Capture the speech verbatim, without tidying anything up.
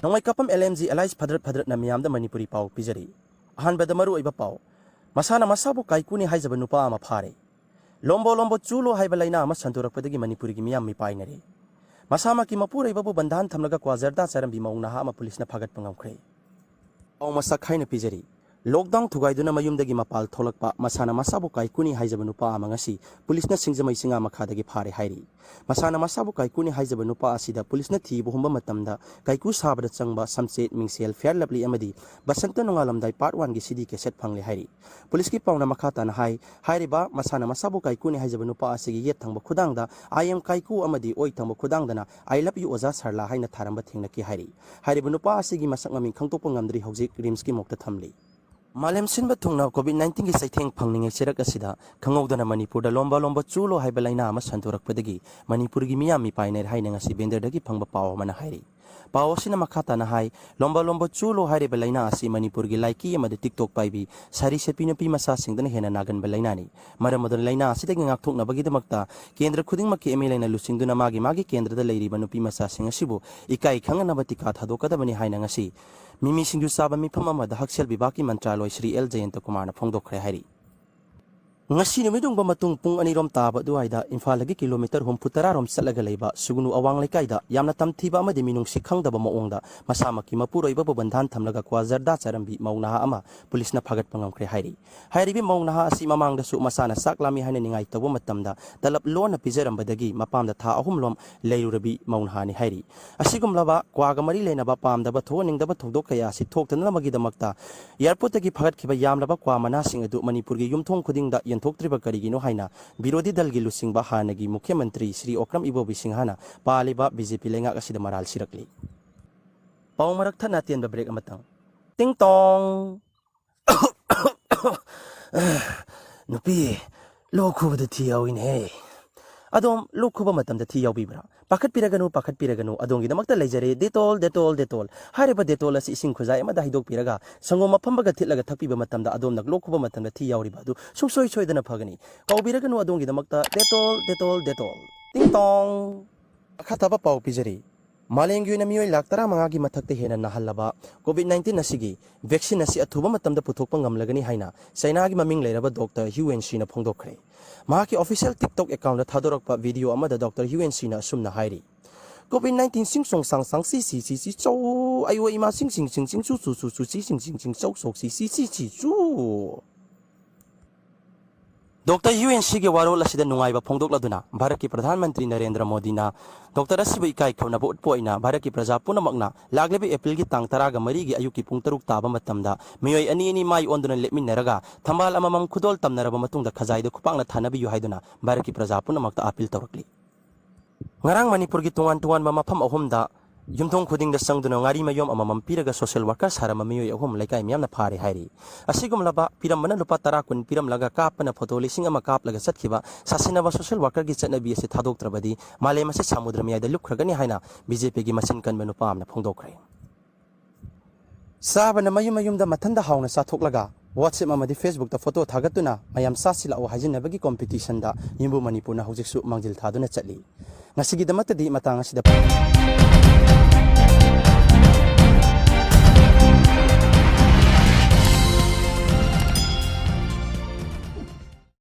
ꯅꯣꯡꯃꯩꯀꯥꯄꯝ L M G alias ꯐꯗ꯭ꯔꯠ ꯐꯗ꯭ꯔꯠꯅ ꯃꯤꯌꯥꯝꯗ ꯃꯅꯤꯄꯨꯔꯤ ꯄꯥꯎ ꯄꯤꯖꯔꯤ꯫ ꯑꯍꯥꯟꯕꯗ ꯃꯔꯨꯑꯣꯏꯕ ꯄꯥꯎ, ꯃꯁꯥꯅ ꯃꯁꯥꯕꯨ ꯀꯥꯏꯀꯨꯅꯤ ꯍꯥꯏꯖꯕ ꯅꯨꯄꯥ ꯑꯃ ꯐꯥꯔꯦ꯫ ꯂꯣꯝꯕꯣ ꯂꯣꯝꯕꯣ ꯆꯨꯂꯣ ꯍꯥꯏꯕ ꯂꯥꯏꯅꯥ ꯑꯃ ꯁꯟꯗꯣꯔꯛꯄꯗꯒꯤ ꯃꯅꯤꯄꯨꯔꯒꯤ ꯃꯤꯌꯥꯝ ꯃꯤꯄꯥꯏꯅꯔꯦ꯫ ꯃꯁꯥꯃꯛꯀꯤ ꯃꯄꯨꯔꯣꯏꯕꯕꯨ ꯕꯟꯙꯥꯟ ꯊꯝꯂꯒ ꯀ꯭ꯋꯥ ꯖꯔꯗꯥ ꯆꯥꯔꯝꯕꯤ ꯃꯧ ꯅꯍꯥ ꯑꯃ ꯄꯨꯂꯤꯁꯅ ꯐꯥꯒꯠꯄ ꯉꯝꯈ꯭ꯔꯦ꯫ ꯄꯥꯎ ꯃꯁꯛ ꯈꯥꯏꯅ ꯄꯤꯖꯔꯤ꯫ ꯂꯣꯛꯗꯥꯎꯟ ꯊꯨꯒꯥꯏꯗꯨꯅ ꯃꯌꯨꯝꯗꯒꯤ ꯃꯄꯥꯜ ꯊꯣꯛꯂꯛꯄ ꯃꯁꯥꯅ ꯃꯁꯥꯕꯨ ꯀꯥꯏꯀꯨꯅꯤ ꯍꯥꯏꯖꯕ ꯅꯨꯄꯥ ꯑꯃ ꯉꯁꯤ ꯄꯨꯂꯤꯁꯅ ꯁꯤꯡꯖꯃꯩ ꯆꯤꯡꯉꯥ ꯃꯈꯥꯗꯒꯤ ꯐꯥꯔꯦ ꯍꯥꯏꯔꯤ꯫ ꯃꯁꯥꯅ ꯃꯁꯥꯕꯨ ꯀꯥꯏꯀꯨꯅꯤ ꯍꯥꯏꯖꯕ ꯅꯨꯄꯥ ꯑꯁꯤꯗ ꯄꯨꯂꯤꯁꯅ ꯊꯤꯕ ꯍꯨꯝꯕ ꯃꯇꯝꯗ ꯀꯥꯏꯀꯨ ꯁꯥꯕꯗ ꯆꯪꯕ ꯁꯝꯆꯦꯠ, ꯃꯤꯡꯁꯦꯜ, ꯐꯤꯌꯔ ꯂꯚꯂꯤ ꯑꯃꯗꯤ ꯕꯁꯟꯇ ꯅꯣꯡꯉꯥꯜꯂꯝꯗꯥꯏ ꯄꯥꯔꯠ ꯋꯥꯟꯒꯤ ꯁꯤꯗꯤ ꯀꯦꯁꯦꯠ ꯐꯪꯂꯦ ꯍꯥꯏꯔꯤ꯫ ꯄꯨꯂꯤꯁꯀꯤ ꯄꯥꯎꯅ ꯃꯈꯥ ꯇꯥꯅ ꯍꯥꯏ, ꯍꯥꯏꯔꯤꯕ ꯃꯁꯥꯅ ꯃꯁꯥꯕꯨ ꯀꯥꯏꯀꯨꯅꯤ ꯍꯥꯏꯖꯕ ꯅꯨꯄꯥ ꯑꯁꯤꯒꯤ ꯌꯦꯠ ꯊꯪꯕ ꯈꯨꯗꯥꯡꯗ "I am ꯀꯥꯏꯀꯨ" ꯑꯃꯗꯤ ꯑꯣꯏ ꯊꯪꯕ ꯈꯨꯗꯥꯡꯗꯅ "I love you ꯑꯣꯖꯥ ꯁꯔꯂꯥ" ꯍꯥꯏꯅ ꯊꯥꯔꯝꯕ ꯊꯦꯡꯅꯈꯤ ꯍꯥꯏꯔꯤ꯫ ꯍꯥꯏꯔꯤꯕ ꯅꯨꯄꯥ ꯑꯁꯤꯒꯤ ꯃꯁꯛ ꯃꯃꯤꯡ ꯈꯪꯗꯣꯛꯄ ꯉꯝꯗ꯭ꯔꯤ, ꯍꯧꯖꯤꯛ ꯔꯤꯝꯁꯀꯤ ꯃꯣꯛꯇ ꯊꯝꯂꯤ꯫ ꯃꯥꯂꯦꯝ ꯁꯤꯟꯕ ꯊꯨꯡꯅ ꯀꯣꯚꯤꯗ ꯅꯥꯏꯟꯇꯤꯟꯒꯤ ꯆꯩꯊꯦꯡ ꯐꯪꯂꯤꯉꯩ ꯆꯩꯔꯛ ꯑꯁꯤꯗ ꯈꯪꯍꯧꯗꯅ ꯃꯅꯤꯄꯨꯔꯗ ꯂꯣꯝꯕ ꯂꯣꯝꯕ ꯆꯨꯂꯣ ꯍꯥꯏꯕ ꯂꯥꯏꯅꯥ ꯑꯃ ꯁꯟꯗꯣꯔꯛꯄꯗꯒꯤ ꯃꯅꯤꯄꯨꯔꯒꯤ ꯃꯤꯌꯥꯝ ꯃꯤꯄꯥꯏꯅꯔꯦ ꯍꯥꯏꯅ ꯉꯁꯤ ꯕꯦꯟꯗꯔꯗꯒꯤ ꯐꯪꯕ ꯄꯥꯎ ꯑꯃꯅ ꯍꯥꯏꯔꯤ꯫ ꯄꯥꯎ ꯑꯁꯤꯅ ꯃꯈꯥ ꯇꯥꯅ ꯍꯥꯏ, ꯂꯣꯝꯕ ꯂꯣꯝꯕ ꯆꯨꯂꯣ ꯍꯥꯏꯔꯤꯕ ꯂꯥꯏꯅꯥ ꯑꯁꯤ ꯃꯅꯤꯄꯨꯔꯒꯤ ꯂꯥꯏꯀꯤ ꯑꯃꯗꯤ ꯇꯤꯛꯇꯣꯛ ꯄꯥꯏꯕꯤ ꯁꯥꯔꯤ ꯁꯦꯠꯄꯤ ꯅꯨꯄꯤ ꯃꯆꯥꯁꯤꯡꯗꯅ ꯍꯦꯟꯅ ꯅꯥꯒꯟꯕ ꯂꯥꯏꯅꯥꯅꯤ꯫ ꯃꯔꯝ ꯑꯗꯨꯅ ꯂꯥꯏꯅꯥ ꯑꯁꯤꯗꯒꯤ ꯉꯥꯛꯊꯣꯛꯅꯕꯒꯤꯗꯃꯛꯇ ꯀꯦꯟꯗ꯭ꯔ ꯈꯨꯗꯤꯡꯃꯛꯀꯤ ꯑꯦꯝ ꯑꯦꯜ ꯑꯦꯅ ꯂꯨꯆꯤꯡꯗꯨꯅ ꯃꯥꯒꯤ ꯃꯥꯒꯤ ꯀꯦꯟꯗ꯭ꯔꯗ ꯂꯩꯔꯤꯕ ꯅꯨꯄꯤ ꯃꯆꯥꯁꯤꯡ ꯑꯁꯤꯕꯨ ꯏꯀꯥꯏ ꯈꯪꯅꯅꯕ ꯇꯤꯀꯥ ꯊꯥꯗꯣꯛꯀꯗꯕꯅꯤ ꯍꯥꯏꯅ ꯉꯁꯤ ꯃꯤꯃꯤ ꯁꯤꯡꯖꯨ ꯆꯥꯕ ꯃꯤꯐꯝ ꯑꯃꯗ ꯍꯛꯁꯦꯜ ꯕꯤꯚꯥꯒꯀꯤ ꯃꯟꯇ꯭ꯔꯥꯂꯣꯏ ꯁ꯭ꯔꯤ ꯑꯦꯜ ꯖꯌꯟꯇ ꯀꯨꯃꯥꯔꯅ ꯐꯣꯡꯗꯣꯛꯈ꯭ꯔꯦ ꯍꯥꯏꯔꯤ꯫ ꯉꯁꯤ ꯅꯨꯃꯤꯠ ꯌꯨꯡꯕ ꯃꯇꯨꯡ ꯄꯨꯡ ꯑꯅꯤꯔꯣꯝ ꯇꯥꯕ ꯑꯗꯨꯋꯥꯏꯗ ꯏꯝꯐꯥꯜꯗꯒꯤ ꯀꯤꯂꯣꯃꯤꯇꯔ ꯍꯨꯝꯐꯨ ꯇꯔꯥꯔꯣꯝ ꯆꯠꯂꯒ ꯂꯩꯕ ꯁꯨꯒꯨꯅꯨ ꯑꯋꯥꯡ ꯂꯩꯀꯥꯏꯗ ꯌꯥꯝꯅ ꯇꯝꯊꯤꯕ ꯑꯃꯗꯤ ꯃꯤꯅꯨꯡꯁꯤ ꯈꯪꯗꯕ ꯃꯑꯣꯡꯗ ꯃꯁꯥꯃꯛꯀꯤ ꯃꯄꯨꯔꯣꯏꯕꯕꯨ ꯕꯟꯙꯥꯟ ꯊꯝꯂꯒ ꯀ꯭ꯋꯥ ꯖꯔꯗꯥ ꯆꯥꯔꯝꯕꯤ ꯃꯧ ꯅꯍꯥ ꯑꯃ ꯄꯨꯂꯤꯁꯅ ꯐꯥꯒꯠꯄ ꯉꯝꯈ꯭ꯔꯦ ꯍꯥꯏꯔꯤ꯫ ꯍꯥꯏꯔꯤꯕ ꯃꯧ ꯅꯍꯥ ꯑꯁꯤ ꯃꯃꯥꯡꯗꯁꯨ ꯃꯁꯥꯅ ꯆꯥꯛ ꯂꯥꯝꯃꯤ ꯍꯥꯏꯅ ꯅꯤꯡꯉꯥꯏ ꯇꯧꯕ ꯃꯇꯝꯗ ꯇꯂꯕ ꯂꯣꯟꯅ ꯄꯤꯖꯔꯝꯕꯗꯒꯤ ꯃꯄꯥꯝꯗ ꯊꯥ ꯑꯍꯨꯝꯂꯣꯝ ꯂꯩꯔꯨꯔꯕꯤ ꯃꯧ ꯅꯍꯥꯅꯤ ꯍꯥꯏꯔꯤ꯫ ꯑꯁꯤꯒꯨꯝꯂꯕ ꯀ꯭ꯋꯥꯒ ꯃꯔꯤ ꯂꯩꯅꯕ ꯄꯥꯝꯗꯕ ꯊꯣꯛꯍꯟꯅꯤꯡꯗꯕ ꯊꯧꯗꯣꯛ ꯀꯌꯥ ꯑꯁꯤ ꯊꯣꯛꯇꯅꯕꯒꯤꯗꯃꯛꯇ ꯑꯦꯌꯥꯔꯄꯣꯔꯠꯇꯒꯤ ꯐꯥꯒꯠꯈꯤꯕ ꯌꯥꯝꯂꯕ ꯀ꯭ꯋꯥ ꯃꯅꯥꯁꯤꯡ ꯑꯗꯨ ꯃꯅꯤꯄꯨꯔꯒꯤ ꯌꯨꯝꯊꯣꯡ ꯈꯨꯗꯤꯡꯗ ꯌꯦꯟꯊꯣꯛꯇ꯭ꯔꯤꯕ ꯀꯔꯤꯒꯤꯅꯣ ꯍꯥꯏꯅ ꯕꯤꯔꯣꯙꯤ ꯗꯜꯒꯤ ꯂꯨꯆꯤꯡꯕ ꯍꯥꯟꯅꯒꯤ ꯃꯨꯈ꯭ꯌ ꯃꯟꯇ꯭ꯔꯤ ꯁ꯭ꯔꯤ ꯑꯣꯀ꯭ꯔꯝ ꯏꯕꯣꯕꯤ ꯁꯤꯡꯍꯅ ꯄꯥꯜꯂꯤꯕ ꯕꯤ ꯖꯦ ꯄꯤ ꯂꯩꯉꯥꯛ ꯑꯁꯤꯗ ꯃꯔꯥꯜ ꯁꯤꯔꯛꯂꯤ꯫ ꯄꯥꯎ ꯃꯔꯛ ꯊꯠꯅ ꯑꯇꯦꯟꯕ ꯕ꯭ꯔꯦꯛ ꯑꯃꯇꯪ꯫ ꯇꯤꯡ ꯇꯣꯡ꯫ ꯅꯨꯄꯤ, ꯂꯣꯛ ꯈꯨꯕꯗ ꯊꯤ ꯌꯥꯎꯏꯅꯦꯍꯦ꯫ ꯑꯗꯣꯝ ꯂꯣꯛ ꯈꯨꯕ ꯃꯇꯝꯗ ꯊꯤ ꯌꯥꯎꯕꯤꯕ꯭ꯔꯥ? ꯄꯥꯈꯠꯄꯤꯔꯒꯅꯨ, ꯄꯥꯈꯠꯄꯤꯔꯒꯅꯨ, ꯑꯗꯣꯝꯒꯤꯗꯃꯛꯇ ꯂꯩꯖꯔꯦ ꯗꯦꯇꯣꯜ, ꯗꯦꯇꯣꯜ, ꯗꯦꯇꯣꯜ꯫ ꯍꯥꯏꯔꯤꯕ ꯗꯦꯇꯣꯜ ꯑꯁꯤ ꯏꯁꯤꯡ ꯈꯨꯖꯥꯏ ꯑꯃꯗ ꯍꯩꯗꯣꯛꯄꯤꯔꯒ ꯁꯪꯒꯣꯝ ꯑꯐꯝꯕꯒ ꯊꯤꯠꯂꯒ ꯊꯛꯄꯤꯕ ꯃꯇꯝꯗ ꯑꯗꯣꯝꯅ ꯂꯣꯛ ꯈꯨꯕ ꯃꯇꯝꯗ ꯊꯤ ꯌꯥꯎꯔꯤꯕ ꯑꯗꯨ ꯁꯨꯡꯁꯣꯏ ꯁꯣꯏꯗꯅ ꯐꯒꯅꯤ꯫ ꯀꯥꯎꯕꯤꯔꯒꯅꯨ, ꯑꯗꯣꯝꯒꯤꯗꯃꯛꯇ ꯗꯦꯇꯣꯜ, ꯗꯦꯇꯣꯜ, ꯗꯦꯇꯣꯜ꯫ ꯇꯤꯡ ꯇꯣꯡ꯫ ꯃꯈꯥ ꯇꯥꯕ ꯄꯥꯎ ꯄꯤꯖꯔꯤ꯫ ꯃꯥꯂꯦꯝꯒꯤ ꯑꯣꯏꯅ ꯃꯤꯑꯣꯏ ꯂꯥꯈ ꯇꯔꯥꯃꯉꯥꯒꯤ ꯃꯊꯛꯇ ꯍꯦꯟꯅ ꯅꯥꯍꯜꯂꯕ COVID nineteen ꯑꯁꯤꯒꯤ vaccine ꯑꯁꯤ ꯑꯊꯨꯕ ꯃꯇꯝꯗ ꯄꯨꯊꯣꯛꯄ ꯉꯝꯂꯒꯅꯤ ꯍꯥꯏꯅ ꯆꯥꯏꯅꯥꯒꯤ ꯃꯃꯤꯡ ꯂꯩꯔꯕ ꯗꯣꯛꯇꯔ ꯍ꯭ꯌꯨ ꯑꯦꯟ ꯁꯤꯅ ꯐꯣꯡꯗꯣꯛꯈ꯭ꯔꯦ꯫ ꯃꯍꯥꯛꯀꯤ official TikTok account ꯊꯥꯗꯣꯔꯛꯄ video ꯑꯃꯗ ꯗꯣꯛꯇꯔ ꯍ꯭ꯌꯨ ꯑꯦꯟ ꯁꯤꯅ ꯑꯁꯨꯝꯅ ꯍꯥꯏꯔꯤ, "COVID nineteen ꯁꯤꯡ ꯁꯣꯡ ꯁꯥꯡ ꯁꯥꯡ ꯁꯤ ꯁꯤ ꯁꯤ ꯁꯤ ꯆꯧ ꯑꯌꯣ ꯏꯃꯥ ꯁꯤꯡ ꯁꯤꯡ ꯁꯤꯡ ꯁꯤꯡ ꯆꯨ ꯆꯨ ꯆꯨ ꯆꯨ ꯁꯤ ꯁꯤꯡ ꯁꯤꯡ ꯁꯤꯡ ꯆꯧ ꯁꯣꯛ ꯁꯤ ꯁꯤ ꯁꯤ ꯁꯤ ꯆꯨ"꯫ ꯗꯣꯛꯇꯔ ꯍ꯭ꯌꯨ ꯑꯦꯟ ꯁꯤꯒꯤ ꯋꯥꯔꯣꯜ ꯑꯁꯤꯗ ꯅꯨꯡꯉꯥꯏꯕ ꯐꯣꯡꯗꯣꯛꯂꯗꯨꯅ ꯚꯥꯔꯠꯀꯤ ꯄ꯭ꯔꯙꯥꯟ ꯃꯟꯇ꯭ꯔꯤ ꯅꯔꯦꯟꯗ꯭ꯔ ꯃꯣꯗꯤꯅ ꯗꯣꯛꯇꯔ ꯑꯁꯤꯕꯨ ꯏꯀꯥꯏ ꯈꯨꯝꯅꯕ ꯎꯠꯄ ꯑꯣꯏꯅ ꯚꯥꯔꯠꯀꯤ ꯄ꯭ꯔꯖꯥ ꯄꯨꯝꯅꯃꯛꯅ ꯂꯥꯛꯂꯤꯕ ꯑꯦꯄ꯭ꯔꯤꯜꯒꯤ ꯇꯥꯡ ꯇꯔꯥꯒ ꯃꯔꯤꯒꯤ ꯑꯌꯨꯛꯀꯤ ꯄꯨꯡ ꯇꯔꯨꯛ ꯇꯥꯕ ꯃꯇꯝꯗ ꯃꯤꯑꯣꯏ ꯑꯅꯤ ꯑꯅꯤ ꯃꯥꯏ ꯑꯣꯟꯗꯨꯅ ꯂꯦꯞꯃꯤꯟꯅꯔꯒ ꯊꯝꯕꯥꯜ ꯑꯃꯃꯝ ꯈꯨꯗꯣꯜ ꯇꯝꯅꯔꯕ ꯃꯇꯨꯡꯗ ꯈꯖꯥꯏꯗ ꯈꯨꯄꯥꯛꯅ ꯊꯥꯅꯕꯤꯌꯨ ꯍꯥꯏꯗꯨꯅ ꯚꯥꯔꯠꯀꯤ ꯄ꯭ꯔꯖꯥ ꯄꯨꯝꯅꯃꯛꯇ ꯑꯥꯄꯤꯜ ꯇꯧꯔꯛꯂꯤ꯫ ꯉꯔꯥꯡ ꯃꯅꯤꯄꯨꯔꯒꯤ ꯇꯣꯉꯥꯟ ꯇꯣꯉꯥꯟꯕ ꯃꯐꯝ ꯑꯍꯨꯝꯗ ꯌꯨꯝꯊꯣꯡ ꯈꯨꯗꯤꯡꯗ ꯆꯪꯗꯨꯅ ꯉꯥꯔꯤ ꯃꯌꯣꯝ ꯑꯃꯃꯝ ꯄꯤꯔꯒ social worker ꯁꯥꯔꯝꯕ ꯃꯤꯑꯣꯏ ꯑꯍꯨꯝ ꯂꯩꯀꯥꯏ ꯃꯤꯌꯥꯝꯅ ꯐꯥꯔꯦ ꯍꯥꯏꯔꯤ꯫ ꯑꯁꯤꯒꯨꯝꯂꯕ ꯄꯤꯔꯝꯕꯅ ꯂꯨꯄꯥ ꯇꯔꯥ ꯀꯨꯟ ꯄꯤꯔꯝꯂꯒ ꯀꯥꯞꯄꯅ ꯐꯣꯇꯣ ꯂꯤꯁꯤꯡ ꯑꯃ ꯀꯥꯞꯂꯒ ꯆꯠꯈꯤꯕ ꯁꯥꯁꯤꯟꯅꯕ social workerꯒꯤ ꯆꯠꯅꯕꯤ ꯑꯁꯤ ꯊꯥꯗꯣꯛꯇ꯭ꯔꯕꯗꯤ ꯃꯥꯂꯦꯝ ꯑꯁꯤ ꯁꯃꯨꯗ꯭ꯔ ꯃꯌꯥꯏꯗ ꯂꯨꯞꯈ꯭ꯔꯒꯅꯤ ꯍꯥꯏꯅ BJPꯒꯤ ꯃꯆꯤꯟ ꯀꯟꯕ ꯅꯨꯄꯥ ꯑꯃꯅ ꯐꯣꯡꯗꯣꯛꯈ꯭ꯔꯦ꯫ ꯆꯥꯕꯅ ꯃꯌꯨꯝ ꯃꯌꯨꯝꯗ ꯃꯊꯟꯗ ꯍꯥꯎꯅ ꯆꯥꯊꯣꯛꯂꯒ WhatsApp ꯑꯃꯗꯤ Facebookꯇ ꯐꯣꯇꯣ ꯊꯥꯒꯠꯇꯨꯅ ꯃꯌꯥꯝ ꯆꯥꯁꯤꯜꯂꯛꯑꯣ ꯍꯥꯏꯖꯤꯟꯅꯕꯒꯤ competitionꯗ ꯌꯨꯝꯕꯨ ꯃꯅꯤꯄꯨꯔꯅ ꯍꯧꯖꯤꯛꯁꯨ ꯃꯥꯡꯖꯤꯜ ꯊꯥꯗꯨꯅ ꯆꯠꯂꯤ꯫ ꯉꯁꯤꯒꯤꯗꯃꯛꯇꯗꯤ ꯃꯇꯥꯡ ꯑꯁꯤꯗ